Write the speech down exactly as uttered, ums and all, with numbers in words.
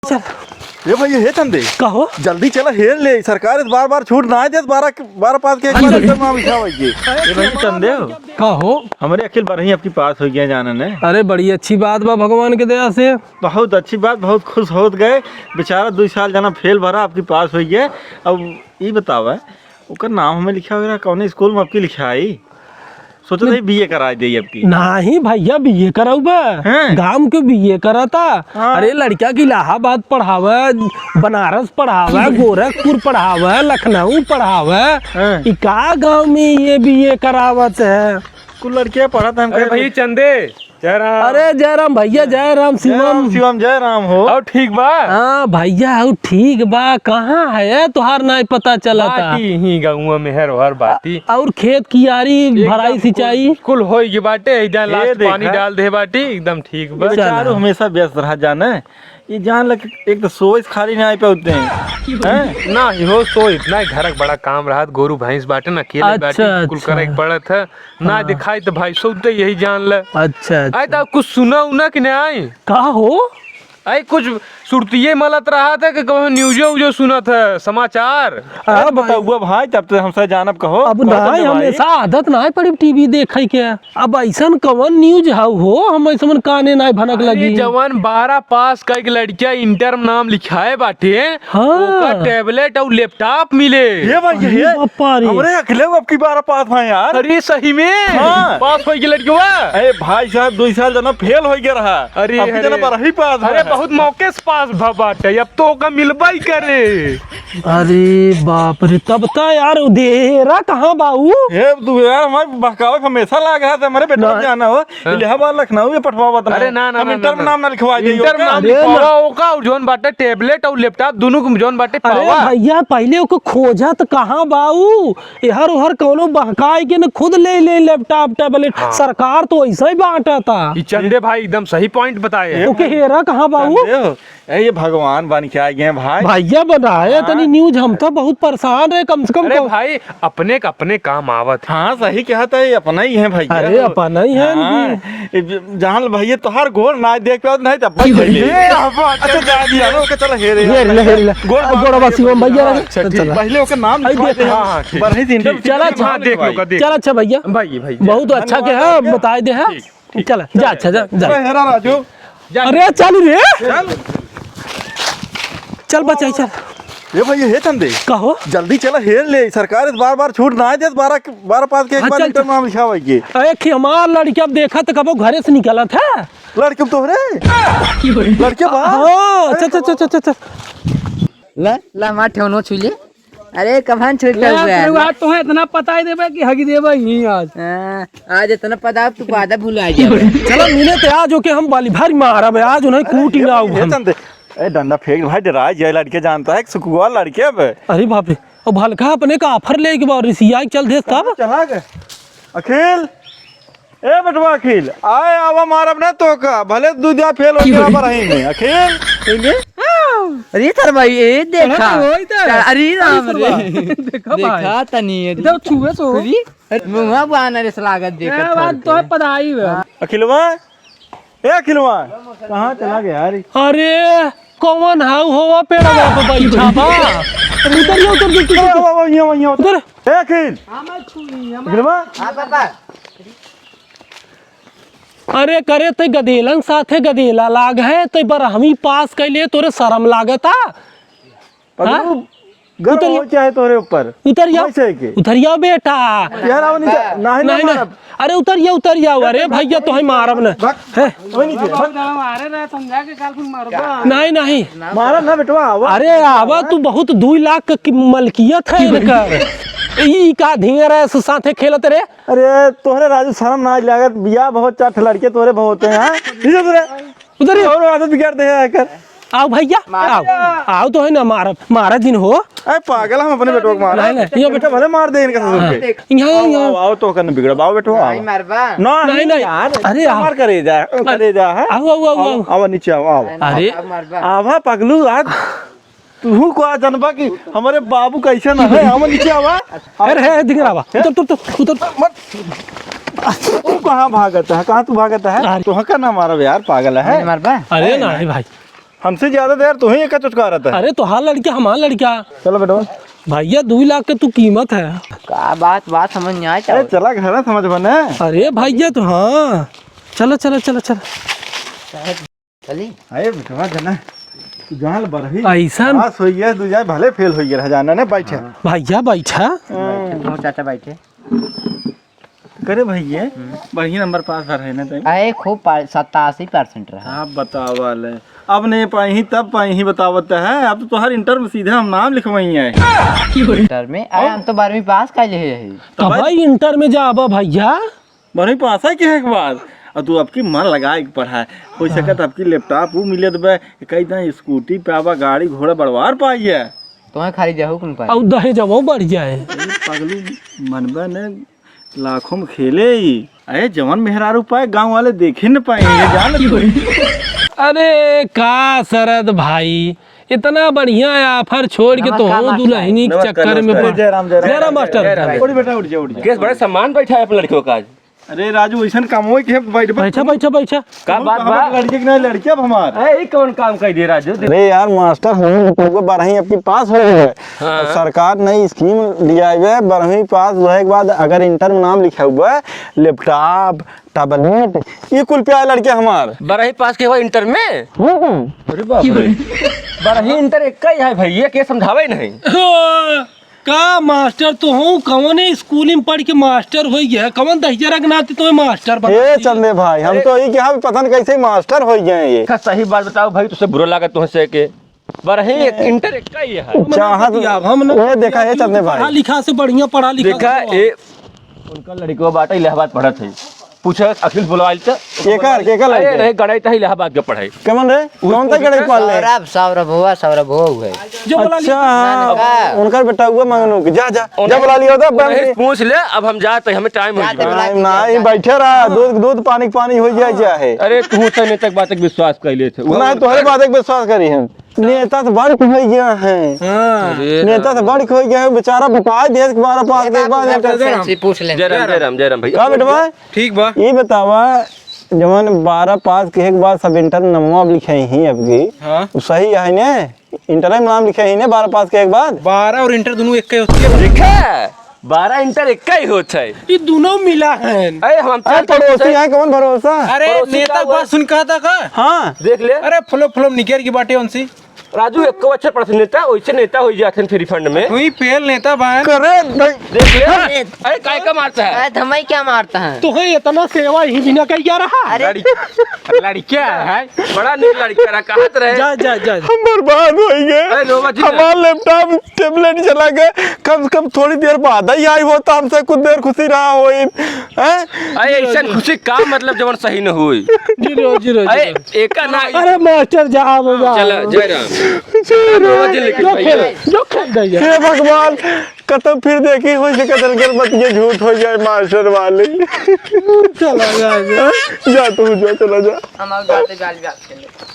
चल। ए भैया, हे चंदे। का हो? जल्दी चला, हेर ले, सरकार इस बार बार छूट ना देत, बारह, बारह पास के एक बार अच्छा। इंटर नाम लिखावे के। ए भैया चंदे हो? का हो? हमरे अखिल बारही आपकी पास होइ गया जाने ने। अरे बड़ी अच्छी बात बा भगवान के दया से। बहुत अच्छी बात, बहुत खुश होत गए। बेचारा दुइ साल जना फेल भरा, आपकी पास होइ गया। अब ई बतावा, ओकर नाम हमें लिखा वगैरह कौने स्कूल में आपकी लिखाई? सोचत हई बीए कराई देई आपकी। नाही भैया, बीए करउबा? हैं? गाँव के बीए कराता। हाँ। अरे लड़का के इलाहाबाद पढ़ावे, बनारस पढ़ावे, गोरखपुर पढ़ावे, लखनऊ पढ़ावे। हैं? ई का गाँव में ये बीए करावत है? कुल लड़कियाँ पढ़त हैं, हम अरे कहे भैया चंदे, जय राम। अरे जय राम भैया, जय राम जय राम शिवम। शिवम, जय राम हो। और ठीक बा? हाँ भैया, और ठीक बा। कहाँ है तोहार नाई पता चलता? बाटी ही गाँव में हर हर बाटी। और खेत कियारी, एकदम भराई, कुल, सिंचाई? कुल होई गई बाटे, एकदम ये लास्ट पानी देखा। डाल दे बाटी, एकदम ठीक बा। ये बेचारू चला। हमेशा व्यस्त रहा जाने। ये जान लग, एक तो सोच खाली ना आए पे होते हैं, हैं? ना ही हो सोच, ना ही घर का बड़ा काम रहत, गोरू भैंस बाटे ना, अकेले बाटे, अच्छा, कुल अच्छा। करे के पड़त है। ना हाँ। दिखाई तो भाई सोते यही जान ले। अच्छा, अच्छा। आए तो कुछ सुना उना कि नहीं आई? का हो? आई कुछ सुरतिये मलत रहत है कि कहूँ न्यूजो उजो सुनत है, समाचार। अरे अब बताउआ भाई, तब तो हमसे जानब कहो, अब कहो ना, तुमने भाई। हमेशा आदत ना पड़ी टीवी देखे के। अब ऐसन कवन न्यूज हाउ हो, हम ऐसन काने नाय भनक अरे लगी। जवान बारह पास कइके लड़किया इंटर में नाम लिखाए बाटे, हाँ। ओका टैबलेट और लैपटॉप मिले। ये भाई, अरे ये बापा रे। हमरे अखिले अब की बारह पास हैं यार। अरे सही में? हाँ। पास होई के लड़किया। अरे भाई साहब, दो साल जना फेल होई गया रहा। अरे, अब की जना अरे। बारह ही पास अरे है। बहुत मौके से पास भ-, बाटे, अब तो ओका मिलबा ही करे। अरे बाप रे, तब त यार उ देहरा कहाँ बा उ? हे तू यार, हमारे बहकावे हमेशा लाग रहा था, हमारे बेटा ना। जाना हो, हाँ। इलाहाबाद लखनऊ में पठवावत रहे। अरे ना, ना, हम ना, इंटर ना, में ना। नाम ना लिखवा इंटर जाइए में ओका। नाम अरे लिखवावा ना। ओका, और जौन बाटे टैबलेट और लैपटॉप दोनों को जौन बाटे अरे पावा। भैया, पहले ओको खोजत कहाँ बा उ? एहर ओहर कौनो बहकाए के न खुद ले ले लैपटॉप, टैबलेट। हाँ। सरकार तो ऐसा ही बांटता। ई चंदे भाई एकदम सही पॉइंट बताए। ओके हेरा कहाँ बा उ? चंदे हो। ए, ये भगवान बन के आ गए हैं भाई। भैया बनाए हाँ। तनी न्यूज, हम तो बहुत परेशान रहे, कम से कम अरे कहो। भाई, अपने का अपने काम आवत है। हाँ, सही कहत है, ये अपना ही है भैया। अरे, अपना ही है हाँ, इनकी। ये ज-, जान भैया, तोहार गोर ना देख पावत, नहीं तो अपन ए, भैया। अब अच्छा, जा दिया, ओके, चलो, हे रे। हेर ले, हेर ले। गोर अब बाप गोड़वा रे, शिवम भैया। अच्छा, ठीक। चला। पहले ओके नाम आई लिखवा देख। दे। हाँ, हाँ, ठीक। बरही दिन ठीक। चला, चला, हाँ, देख लो, देख लो। चला, अच्छा भैया। भाई, भाई, बहुत अच्छा के है, बताए दे, हाँ। ठीक। चला, जा, अच्छा, जा, जा। अरे, हेरा राजू। जा। अरे, चल रे। चल। चल, बचाई, चल। ए भैया, हे चंदे। कहो। जल्दी चला, हेर ले, सरकार इस बार बार छूट ना देत, बारह, बारह पास के एक हाँ, बार चल, इंटर चल। नाम लिखावे के। अरे, कि हमार लड़के अब देखा तो कबो घरे से निकलत है। लड़के अब तोहरे? लड़के बा? हाँ, अरे, चल, चल, चल, चल, चल। ला, ला, हमार ठेवनो छुई ले। अरे, कफन छूट ले, गया फिर है। आज तोहे इतना पता ही देबे कि हगी देबे ही आज। हाँ, आज इतना पता, अब तू बादा भुला जाबे। चलो, मिले ते आज ओके हम बाली भारी मारब, आज उन्हें कूटी ना ये हम। चंदे, ए, डंडा फेंक भाई, डरा जाए लड़के, जानता है, सुकुआ लड़के अब। अरे बाप रे, अब हल्का अपने का ऑफर लेके बा, रिसिया के चल दे तब। चला गए। अखिल, ए बेटवा अखिल, आए आवा मारब ना तो का, भले दू दिया फेल हो गया बरही में, अखिल। अरे सर भाई, ए देखा। अरे वही तो। अरे राम अरे सर रे। भाई। देखा भाई। देखा तनी, अरे। इधर छुए सो। अरे, अरे मुंहा बानर इस लागत देखत क्या बात होते। तो है पढ़ाई में। हाँ। अखिलवा, ए अखिलवा, कहाँ चला गया यार? अरे, कौन हाउ होवा पेड़वा पे बैठा बा? उतर जा, उतर जा, उतर जा। ए, वो, वो, यहाँ, यहाँ, उतर। उतर। ए अखिल। हाँ, मैं छुई, हाँ, मैं अखिलवा। हाँ, पापा। अरे करे, ते गदेलन साथे गदेला लाग है, ते बरहमी पास कैले, तोरे शरम लागता? पगलू, हाँ? गर्व उतर हो जाओ। चाहे तोरे ऊपर। उतर जाओ। वैसे के? उतर जाओ बेटा। यार, आओ नीचे। नहीं, नहीं, नहीं, नहीं। मारब। अरे उतर जाओ, उतर जाओ। अरे भैया, तोहे मारब न। भाग। हैं? वही नीचे, भाग। अरे रे, समझा के काल कुल मारबा। नहीं, नहीं। मारब ना बेटवा, आवा। अरे आवा, तू बहुत दुई लाख की मलकियत है इनकर। ई का ढेर है, साथे खेलत रे। अरे तोहरे राजू शर्म ना लागत, बियाह बहुत चार ठे लड़के तोहरे बहुत हैं, हाँ? नीचे उतरे। उधर ही। और आदत बिगाड़ दे है कर। आओ भैया, आओ। आओ तो है ना, मारा, मारा जिन हो। अरे पागल, हम अपने बेटवा को मारा। नहीं, नहीं, ये इनका भले मार दे इनका ससुर के। यहाँ, यहाँ, आओ, यहाँ। आओ, आओ, तो करने बिगड़ा, आओ बेटवा, आओ। नहीं मारबा। ना, नहीं, नहीं, नहीं। यार, अरे, आओ। मार करे जा, करे जा, है? आओ, आओ, आओ, आओ, आओ। आओ, नीचे आओ, आओ। अरे। आओ, मारबा। आवा पगलू, आज तू को आज जनबा कि हमारे बाबू कैसे ना है, आवा नीचे आवा। अरे, है, दिख रहा बा। हैं? उतर, उतर, उतर, उतर। मत। तू कहाँ भागत है? कहाँ तू भागत है? अरे। तो हका ना मारब यार, पागल है। नहीं मारबा? अरे, अरे, नहीं भाई। हमसे ज्यादा तो यार तू ही एका चुचकारत है। अरे तोहार लड़का, हमार लड़का। चलो बेटवा। भैया, दुई लाख के तू कीमत है। का बात, बात समझ नहीं आए अरे क्या? चला घर समझ बने। अरे भैया, तो हाँ, चलो, चलो, चलो, चलो। चली। अरे बेटवा जना, तू जान बरही। ऐसन? पास होई है, तू जाए भले फेल होई रह जाना ने, बैठे। हाँ। भैया, बैठा। हाँ। बैठे, तुम चाचा बैठे। करे भैया, हम्म। बढ़िया नंबर पास भर है ना तई? अरे खूब पा-, सत्तासी परसेंट रहा। आप बतावा ले, अब नहीं पाई ही तब पाई ही बतावत है। अब तो तोहर इंटर में सीधे हम नाम लिखवाई है। इंटर में? अरे हाँ। हम तो बारहवीं पास कर लिए है। तो तब भाई भाई इंटर में जाबा भैया। बारहवीं पास है के एक बार, और तू अब की मन लगा के पढ़ा है। हो हाँ। सकत अब की लैपटॉप वो मिले देबे, कई दाई स्कूटी पे आवा, गाड़ी घोड़ा बड़वार पाई है। तुम्हें खाली जाहू कुन पाई? और दहेजवो बढ़ जाए। अरे पगलू मनबे ने लाखों में खेले ही। अरे जवन मेहरारू पाए गांव वाले देखे न पाए, ये जान तू। अरे का शरद भाई, इतना बढ़िया ऑफर छोड़ के तो नमस्कार हूँ मास्टर। दुल्हनी के नमस्कार, चक्कर में नमस्कार। पड़। जय राम, जय राम। जय राम मास्टर। जय राम। उठ बेटा, उठ जा, उठ जा। केस बड़े सम्मान बैठा है अपने लड़कियों का आज। अरे राजू, ऐसन काम होई कि हम बैठ, बैठ, बैठ, बैठ। का बात बा? लड़के के ना लड़के अब हमार। ए, ई कौन काम कह दिए राजू? अरे यार मास्टर, हम लोग को बारहवीं अब की पास हो गए। हाँ। और सरकार नई स्कीम दिया है, बारहवीं पास होए के बाद अगर इंटर में नाम लिखा हुआ है, लैपटॉप, टैबलेट, ये कुल पे आए लड़के हमार। बारहवीं पास के हुआ इंटर में? हम्म। अरे बाप रे। बारहवीं इंटर एक ही है भैया, के समझावे नहीं। हाँ। का मास्टर तो हूँ, कवने स्कूल में पढ़ के मास्टर होई गया? कवन दहिजरा के नाते तुम्हें मास्टर बना ए दिया? चंदे भाई, हम अरे तो यही कहा, पता नहीं कैसे मास्टर होई गए ये। अच्छा, सही बात बताओ भाई, तुझसे बुरा लगा तुझसे के? बरही एक ए। इंटर एक का ही है। चाहत बतियाब हम ना। वो देखा, ए चंदे भाई। पढ़ा लिखा से बढ़िया पढ़ा लिखा देखा, से। ए, उनका लड़को बाटे इलाहाबाद पढ़त है। पूछे अखिल बुलवाइल त। केकर, केकर अरे लड़के? नहीं, गणित है इलाहाबाद के पढ़ाई। कमन रे? वो कौन सा पूछ गणित ले। पढ़ ले? सौरभ, सौरभ हुआ, सौरभ हो हुए। जो बोला अच्छा, लिया। उनकर बेटा हुआ मंगनू के। जा, जा, जा उन्हें, बोला लिया होता, उन्हें बैंक पूछ ले, अब हम जाते, हमें टाइम हो जाते गया। बोला टाइम ना, ये बैठे रहा, दूध, दूध पानी के पानी हो जाए, चाहे। अरे, तू तो नेता के बात के विश्वास कर लेते। नहीं, तोहरे बात के विश्वास करी हम। नेता तो बड़ हो गया है। हाँ। अरे नेता तो राम। बड़ हो गया है, बेचारा बताए देश के बारह पास के बाद। पूछ ले। जय राम, जय राम, जय राम भैया। का बेटवा? ठीक बा। ये बतावा, जवन बारह पास के एक बाद सब इंटर नमवा अब लिखे ही अबकी। हाँ। उ सही है ने? इंटर में नाम लिखे ही ने बारह पास के एक बाद? बारह और इंटर दोनों एक ही होती है। देखा? बारह इंटर एक ही होत है। ये दोनों मिला है। अरे हम अरे चल पड़ोसी हैं, कौन भरोसा? अरे पड़ोसी नेता का बात हुआ? सुन कहा था का? हाँ। देख ले। अरे फ्लो फ्लो निकेर की बाटे उनसे। राजू, एको अच्छा पढ़त नेता, ओइसे नेता होई जात हन फ्री फंड में। तू ही फेल नेता बा। करे नहीं। देख ले। अरे, काय का मारता है? अरे, धमाई क्या मारता है? तो है इतना सेवा ही बिना कही जा रहा। अरे। लड़की, लड़किया है, बड़ा नीक लड़किया रहा, कहत रहे। जा, जा, जा। हम बर्बाद हो गए। अरे, रोवा जी। हमार लैपटॉप, टैबलेट चला गए। कम से कम थोड़ी देर बाद ही आई हो तो हमसे कुछ देर खुशी रहा हो। हैं? अरे, ऐसन खुशी का मतलब जवन सही न होई? जी रो, जी रो, जी अरे, रो। एका ना। अरे मास्टर, जा, जा। चला, जय राम। जय राम। रोवा जी लेकिन जो भैया। खेल, जो खेल दे जा। हे भगवान, कतौ फिर देखी हो से कतल कर मत ये झूठ हो जाए मास्टर वाले। चला जा, जा। जा तू जा, चला जा। हम और जाते गाली बात कर ले।